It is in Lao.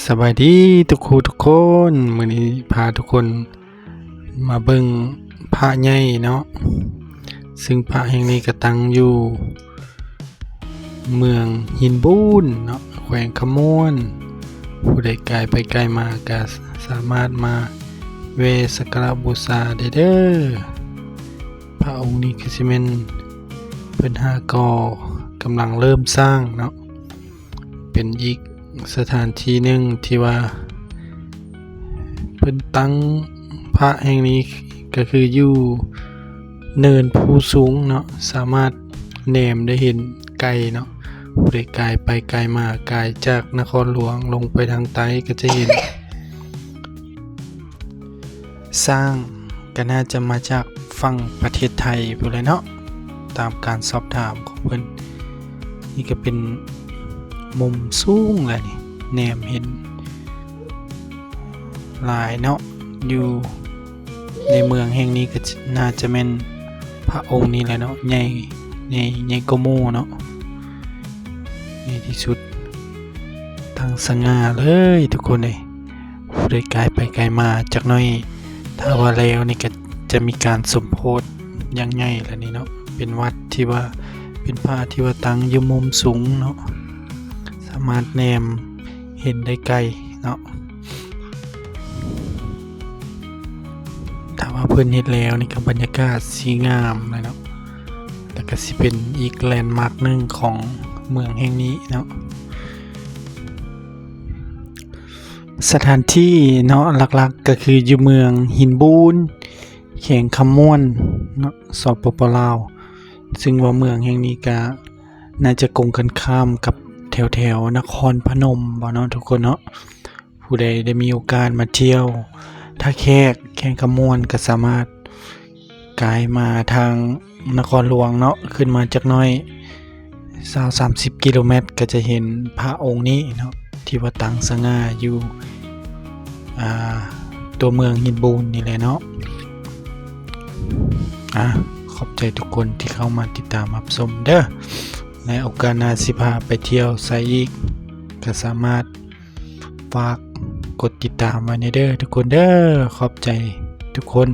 ສະບາຍດີທຸກຄູ່ທຸກຄົນ, ມື້ນີ້ພາທຸກຄົນມາເບິ່ງພະໃຫຍ່ເນາະ, ຊຶ່ງພະແຫ່ງນີ້ກະຕັ້ງຢູ່ເມືອງຫີນບູນເນາະ, ແຂວງຄຳມ່ວນ. ຜູ້ໃດກາຍໄປກາຍມາກະສາມາດມາແວ່ສັກກາລະບູຊາໄດ້ເດີ້. ພະອົງນີ້ຄືຊິແມ່ນເພິ່ນຫາກໍ່ກຳລັງເລີ່ມສ້າງເນາະ, ເປັນອີກສະຖານທີ່ໜຶ່ງທີ່ວ່າເພິ່ນຕັ້ງພະແຫ່ງນີ້ ກະຄືຢູ່ເນີນພູສູງເນາະ, ສາມາດແນມໄດ້ເຫັນໄກເນາະ. ຜູ້ໃດກາຍໄປກາຍມາ ກາຍຈາກນະຄອນຫຼວງລົງໄປທາງໃຕ້ ກະຈະເຫັນ ຊ້າງກະໜ້າຈະມາຈາກຝັ່ງປະເທດໄທພຸ້ນແຫຼະເນາະ, ຕາມການສອບຖາມຂອງເພິ່ນ. ນີ້ກະເປັນມຸມສູງແຫຼະນີ້, ແນມເຫັນຫຼາຍເນາະ. ຢູ່ໃນເມືອງແຫ່ງນີ້ກະໜ້າຈະແມ່ນພະອົງນີ້ແຫຼະເນາະ, ໃຫຍ່ ໃຫຍ່ ໃຫຍ່ກວ່າໝູ່ເນາະ, ໃຫຍ່ທີ່ສຸດ, ຕັ້ງສະຫງ່າເລີຍທຸກຄົນເອີຍ. ຜູ້ໃດກາຍໄປກາຍມາຈັກໜ້ອຍ ຖ້າວ່າແລ້ວນີ້ກະຈະມີການສົມໂພດຢ່າງໃຫຍ່ແລ້ວນີ້ເນາະ. ເປັນວັດທີ່ວ່າ ເປັນພະທີ່ວ່າຕັ້ງຢູ່ມຸມສູງເນາະ, ສາມາດແນມເຫັນໄດ້ໄກເນາະ. ຖ້າວ່າເພິ່ນເຮັດແລ້ວນີ້ກະບັນຍາກາດຊິງາມແຫຼະເນາະ, ແລ້ວກະຊິເປັນອີກແລນມາກໜຶ່ງຂອງເມືອງແຫ່ງນີ້ເນາະ. ສະຖານທີ່ເນາະ ຫຼັກໆກະຄືຢູ່ເມືອງຫີນບູນ ແຂວງຄຳມ່ວນເນາະ ສປປ ລາວ, ຊຶ່ງວ່າເມືອງແຫ່ງນີ້ກະໜ້າຈະກົງກັນຂ້າມກັບແຖວໆນະຄອນພະນົມບໍເນາະທຸກຄົນເນາະ. ຜູ້ໃດໄດ້ມີໂອກາດມາທ່ຽວທ່າແຂກ ແຂວງຄຳມ່ວນ ກະສາມາດກາຍມາທາງນະຄອນຫຼວງເນາະ, ຂຶ້ນມາຈັກໜ້ອຍ ຊາວສາມສິບກິໂລແມັດ ກະຈະເຫັນພະອົງນີ້ເນາະ ທີ່ວ່າຕັ້ງສະຫງ່າຢູ່ ອ່າ ຕົວເມືອງຫີນບູນນີ້ແຫຼະເນາະ. ອ່າ ຂອບໃຈທຸກຄົນທີ່ເຂົ້າມາຕິດຕາມຮັບຊົມເດີ້, ແລະ ໂອກາດໜ້າຊິພາໄປທ່ຽວໃສອີກ ກະສາມາດຝາກກົດຕິດຕາມໄວ້ແດ່ເດີ້ທຸກຄົນເດີ້. ຂອບໃຈທຸກຄົນ.